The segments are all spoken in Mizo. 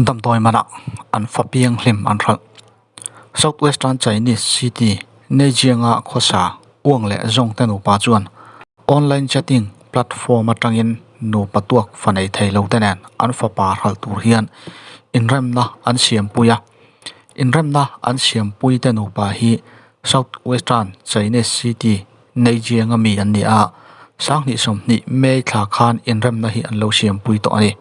Damdawi manah an fa piang hlim an hralh. South Western Chinese City, Neijiang-a khawsa uang leh zawngte nupa chuan online chatting platform atangin nupa tuak fa nei thei lo te nen an fapa hralh tur hian inremna an siampui a. Inremna an siampui te nupa hi South Western Chinese City, Neijiang-a mi an ni a, sanghnih sawmhnih May thla khan inremna hi an lo siampui tawh a ni.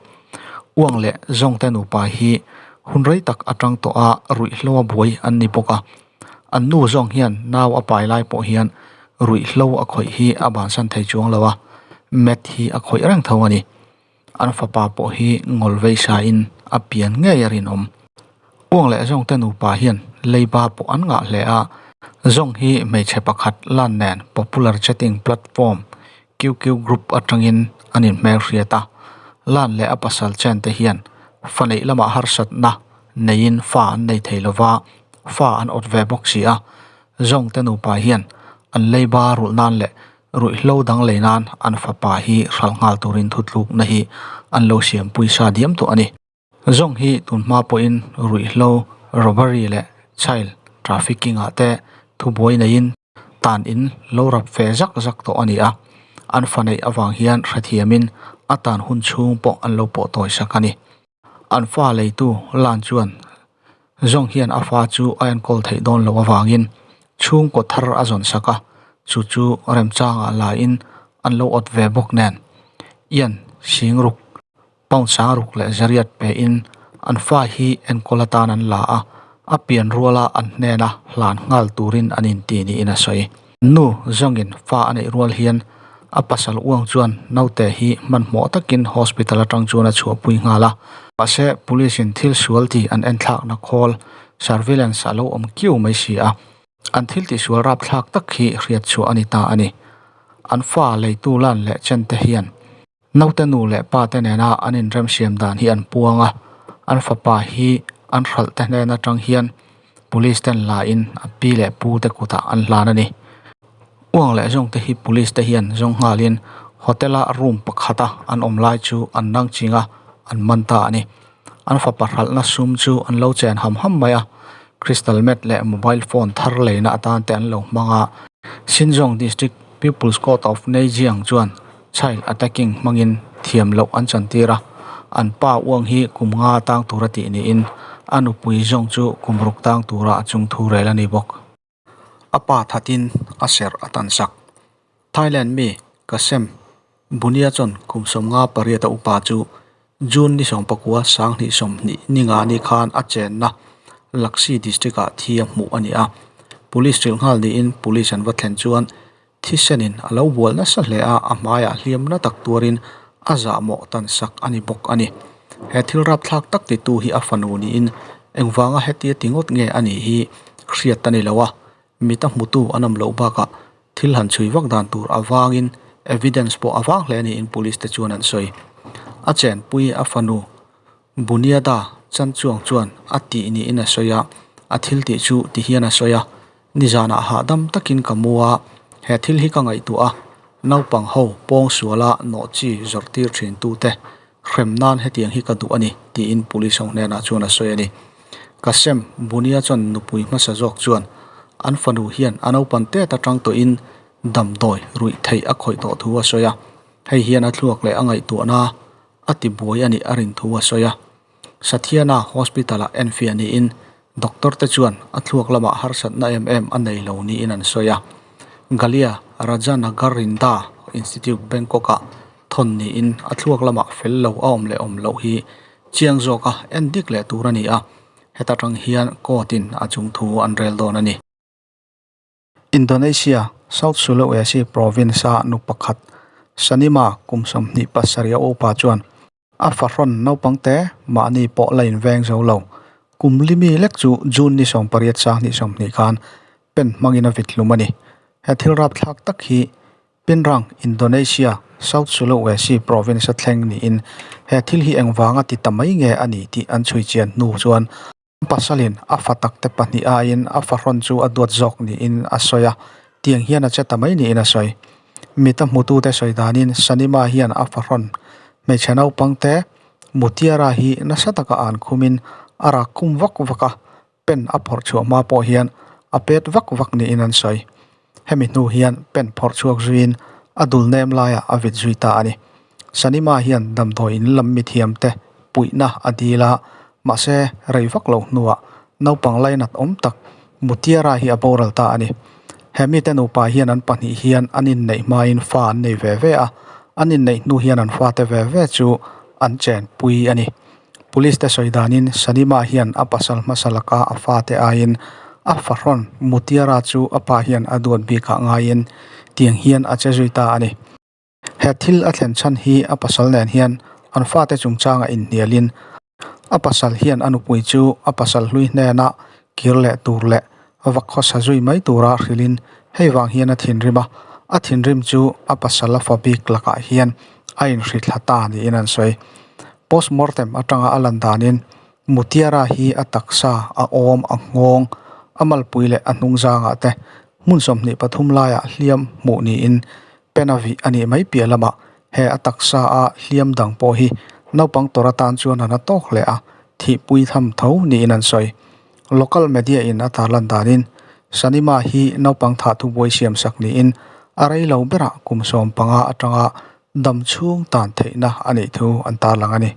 Uang leh zawngte nupa hi hun rei tak atang tawh a ruihhlo a buai an ni bawk a, an nu zawng hian nau a pai lai pawh hian ruihhlo a khawih hi a bansan thei chuang lo a, meth hi a khawih reng tho a ni. An fapa pawh hi ngawl vei sain a pian ngei a rinawm. Uang leh zawngte nupa hian leiba pawh an ngah hle a, zawng hi hmeichhe pakhat lan nen popular chatting platform QQ group atangin an inhmelhriat a, lan leh a pasal chen te hian fa neih lamah harsatna neiin fa an nei thei lova, fa an awt ve bawk si a, zawngte nupa hian an leiba rulh nan leh ruihhlo dang lei nan an fapa hi hralh nghal turin thutlukna hi an lo siampui sa diam tawh a ni. Zawng hi tun hma pawhin ruihhlo, robbery leh child trafficking ah te thubuai neiin tan in lo rap ve zak zak tawh a ni a, an fa neih avang hian hrethiamin a tan hun chhung pawh an lo pawh tawi sak a ni. An fa leitu lan chuan zawng hian a fa chu a enkawl theih dawn loh avangin chhungkaw thar a zawn sak a, chu chu remchangah laiin an lo awt ve bawk nen Ian Singruk Pound sangruk leh zariat pein an fa hi enkawl atan an la a, a pian ruala an hnena hlan nghal turin an inti niin a sawi. Nu zawngin fa a neih rual hian a pasal uang chuan naute hi hmanhmawh takin hospital atang chuan a chhuahpui nghal a. Mahse, police in thil sual tih an enthlakna khawl, surveillance, a lo awm kiu mai si a, an thil tihsual rapthlak tak hi hriatchhuah a ni ta a ni. An fa leitu lan leh chen te hian Naute nu leh pa te nena an inremsiam dan hi an puang a, an fapa hi an hralh te hnen atang hian police ten la in a pi leh pu te kutah an hlan a ni. Uang leh zawng te hi police te hian zawng nghalin hotel a room pakhata an awm lai chu an nang ching a, an man ta a ni. An fapa hralhna sum chu an lo chen ham ham mai a, crystal meth leh mobile phone thar leina atan te an lo hmang a. Xinjiang District People's Court of Neijiang chuan Child attacking hmangin thiam loh an chantir a, an pa uang hi kum nga tang tura tih niin a nupui zawng chu kum ruk tang tura a chung thu rel a ni bawk. A pa thatin a serh a tan sak. Thailand mi Kasem Bunia chuan kum 58 a upa chu June ni 19 sanghnih 20 ni nga ni khan a chenna Laksi district ah thi a hmuh a ni a, police hrilh nghal niin police an va thlen chuan Thisenin a lo bual nasa hle a, a hmaiah hliam na tak tuarin a zahmawh tan sak a ni bawk a ni. He thil rapthlak tak titu hi a fanu niin engvanga hetia ti ngawt nge a nih hi hriat a ni lo a, mit a hmutu an awm loh bakah thil han chhui vak dan tur avangin evidence pawh a vang hle niin police te chuan an sawi. A chenpui a fanu Buniada Chanchuang chuan a tih niin a sawi a, a thil tih chu ti hian a sawi a, Nizanah hahdam takin ka mu a, he thil hi ka ngaihtuah a, naupang ho pawng suala nawh chi zawrh tir thin tute hrem nan hetiang hi ka duh a ni, tiin police ho hnenah chuan a sawi a ni. Kasem Bunia chuan nupui hmasa zawk chuan an fanu hian a naupan tet atang tawhin damdawi ruih theih a khawih tawh thu a sawi a, hei hian a thluak leh a ngaihtuahna a ti buai a nih a rin thu a sawi a. Sathiana hospital-ah enfiah niin doctor te chuan a thluak lamah harsatna em em a nei lo niin an sawi a. Galia Rajanagarinda Institute Bangkok-ah thawn niin a thluak lamah fel lo a awm leh awm loh hi chiang zawka en dik leh tur a ni a, heta tang hian court-in a chung thu an rel dawn a ni. Indonesia, South Sulawesi province-a nu pakhat Sanima kum 27 a upa chuan a fahrawn naupang te mahni pawh la inveng zo lo. Kum limi lek chu June ni 18 sang hnih 20 khan pen hmangin a vit hlum a ni. He thil rapthlak tak hi Pinrang, Indonesia, South Sulawesi province-a thleng niin he thil hi engvanga ti ta mai nge a ni tih an chhui chian hnu chuan Pasalin a fa takte pahnih aiin a fahrawn chu a duat zawk niin a sawi a, tiang hian a che ta mai niin a sawi. Mita hmutute sawi danin Sanima hian a fahrawn hmeichhe naupangte Mutiara hi nasa taka an khumin a rak khum vak vak a, pen a phawrh chhuah hma pawh hian a pet vak vak niin an sawi. Hemi hnu hian pen phawrh chhuak zuiin a dul nem laiah a vit zui ta a ni. Sanima hian damdawi in lam mithiam te puihna a dil a, mahse rei vak lo hnuah naupang lainat awm tak Mutiara hi a boral ta a ni. He mite nupa hian an pahnih hian an inneih hmain fa an nei ve ve a, an inneih hnu hian an fate ve ve chu an chenpui a ni. Police te sawi danin Sanima hian a pasal hmasa laka a fate aiin a fahrawn Mutiara chu a pa hian a duat bikah ngaiin tiang hian a che zui ta a ni. He thil a thlen chhan hi a pasal nen hian an fate chungchanga inhnialin a pasal hian a nupui chu a pasal hlui hnena kir leh tur leh va khawsa zui mai tura hrilhin hei vang hian a thinrim a, a thinrim chu a pasal a fa bik lakah hian a inhri thla ta niin an sawi. Postmortem atanga a lan danin Mutiara hi a taksa, a awm, a nghawng, a malpui leh a hnung zangah te hmun 23 laiah hliam hmuh niin pen a vih a nih mai piah lamah he a taksa a hliam dang pawh hi naupang tawrh atan chuan an a tawk hle a, thihpui tham tho niin an sawi. Local media in a tarlan danin Sanima hi naupang thah thubuai siam sak niin a rei lo berah kum 15 atanga dam chhung tan theihna a nih thu an tarlang a ni.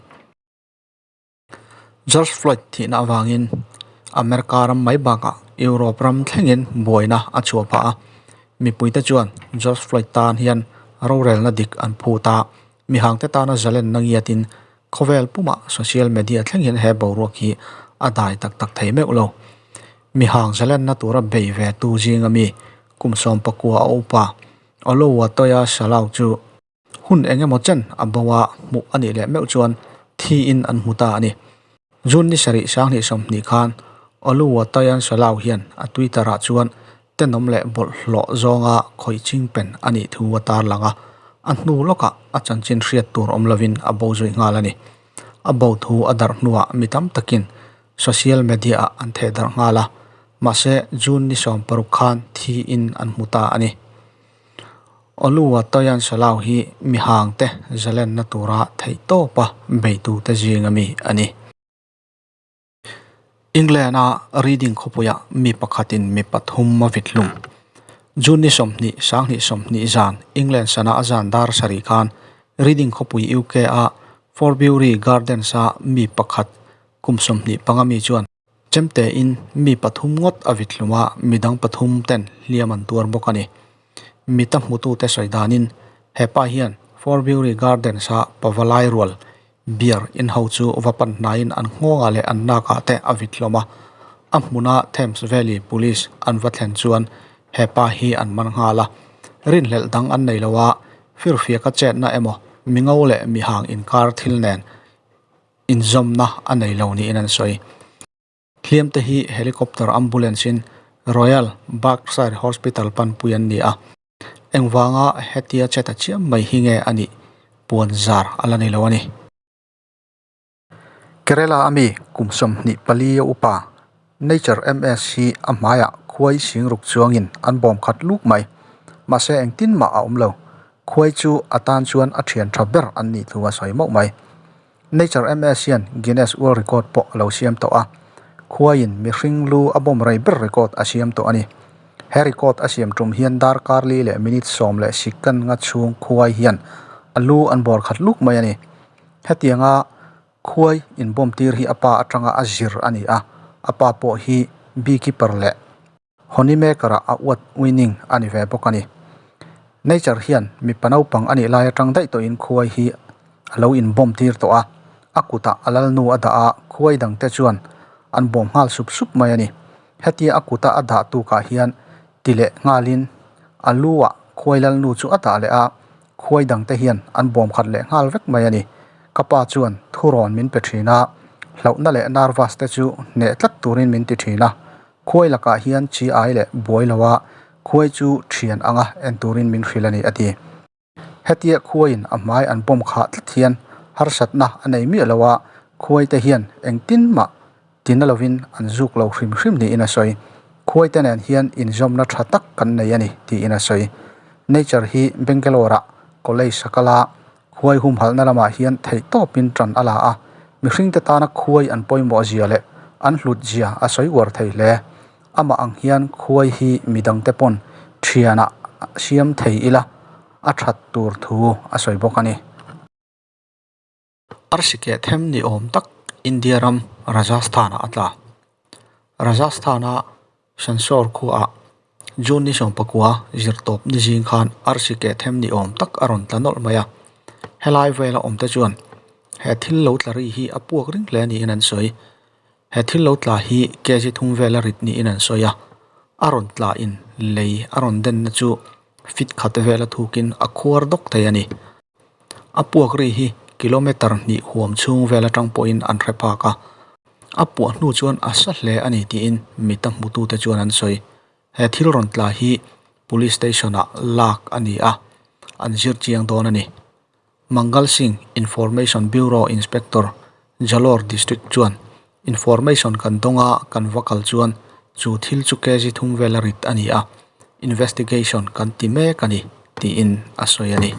George Floyd thihna avangin America ram mai bakah Europe ram thlengin buaina a chhuah phah a, mipuite chuan George Floyd tan hian rorelna dik an phut a, mihangte tana zalenna ngiatin khawvel pumah social media thlengin he boruak hi a dai tak tak thei meuh lo. Mihang zalenna tura bei ve tu zinga mi kum 19 a upa Oluwatoya Salau chu Hun eng emaw chen a bo a, hmuh a nih leh meuh chuan thiin an hmu ta a ni. June ni sarih 2020 khan Oluwatoyin Salau hian a Twitter ah chuan tenawm leh bawlhhlawh zawnga khawih ching pen a nih thu a tarlang a, a hnu lawkah a chanchin hriat tur awm lovin a bo zui nghal a ni. A bo thu a darh hnuah mi tam takin social media ah an theh darh nghal a, mahse June ni 16 khan thiin an hmu ta a ni. Oluwatoyin Salau hi mihangte zalenna tura theihtawpa beitute zinga mi a ni. England-a Reading khawpuiah mi pakhatin mi pathum a vit hlum. June ni 20, 2020 zan England sana a zan dar sarih khan Reading khawpui UK-a Forbury Gardens-a mi pakhat kum 25 mi chuan Chemtein mi pathum ngawt a vit hlum a, midang pathum ten hliam an tuar bawk a ni. Mita hmutute sawi danin hepa hian Forbury Gardens-a pavalai rual beer in ho chu va pan hnaiin an nghawngah leh an nakah te a vit hlawm a. A hmuna Thames Valley Police an va thlen chuan hepa hi an man nghal a. Rinhlelh dang an nei lo a, firfiaka chetna emaw mingo leh mihang inkar thil nen inzawmna a nei lo niin an sawi. Hliam te hi helicopter ambulance in Royal Berkshire Hospital panpui an ni a, engvanga hetia che ta chiam mai hi nge a nih puan zar a la ni lo a ni. Kerala a mi kum 24 a upa Nature MS hi a hmaiah khuai singruk chuangin an bawm khat luk mai. Mahse engtin mah a awm lo. Khuai chu a tan chuan a thian tha ber an nih thu a sawi mauh mai. Nature MS hian Guinness World Record pawh a lo siam tawh a, khuaiin mihring lu a bawm rei ber record a siam tawh a ni. He record a siam tum hian darkar li leh minute sawm leh second nga chhung khuai hian a lu an bawr khat luk mai a ni. Hetianga khuai inbawm tir hi a pa atanga a zir a ni a, a pa pawh hi beekeeper leh Honeymaker-ah a uat winning a ni ve bawk a ni. Nature hian mipa naupang a nih lai atang daih tawhin khuai hi a lo inbawm tir tawh a, a kutah a lalnu a dah a, khuai dangte chuan an bawm nghal sup sup mai a ni. Hetia a kuta a dah tukah hian ti leh nghalin a lu-ah khuai lalnu chu a dah leh a, khuai dangte hian an bawm khat leh nghal vek mai a ni. Ka pa chuan thurawn min pe thin a, hlauhna leh nervous te chu hneh tlat turin min ti thin a, Khuai lakah hian chi ai leh buai lo a, khuai chu thian anga en turin min hrilh a ni, a ti. Hetia khuaiin a hmai an pawm khah tlat hian harsatna a nei miah lo a, khuaite hian engtin mah tina lovin an zuk lo hrim hrim niin a sawi. Khuaite nen hian inzawmna tha tak kan nei a ni, tiin a sawi. Nature hi Bangalore-ah college a kal a, khuai humhalhna lamah hian theihtawpin tan a la a. Mihringte tana khuai an pawimawh zia leh an hlut zia a sawi uar thei hle. Amah ang hian khuai hi midangte pawn thianah siam thei ila a that tur thu a sawi bawk a ni. Arsi keh them ni awm tak India ram Rajasthan-ah a tla. Rajasthan-a Sansor khuaah June ni sawmpakua zirtawp ni zing khan arsi keh them ni awm tak a rawn tla nawlh mai a. Helai vela awmte chuan he thil lo tla ri hi a puak ring hle niin an sawi. He thil lo tla hi kg thum vela rit niin an sawi a, a rawn tla in lei a rawn denna chu fit khat vela thukin a khuar dawk thei a ni. A puak ri hi kilometer hnih huam chhung vel atang pawhin an hre phak a, a puah hnu chuan a sa hle a ni tiin mita hmutute chuan an sawi. He thil rawn tla hi Police Station ah lak a ni a, an zir chiang dawn a ni. Mangal Singh, Information Bureau Inspector, Jalore District chuan Information kan dawng a, kan va kal chuan chu thil chu kg thum vela rit a ni a, investigation kan ti mek a ni, tiin a sawi a ni.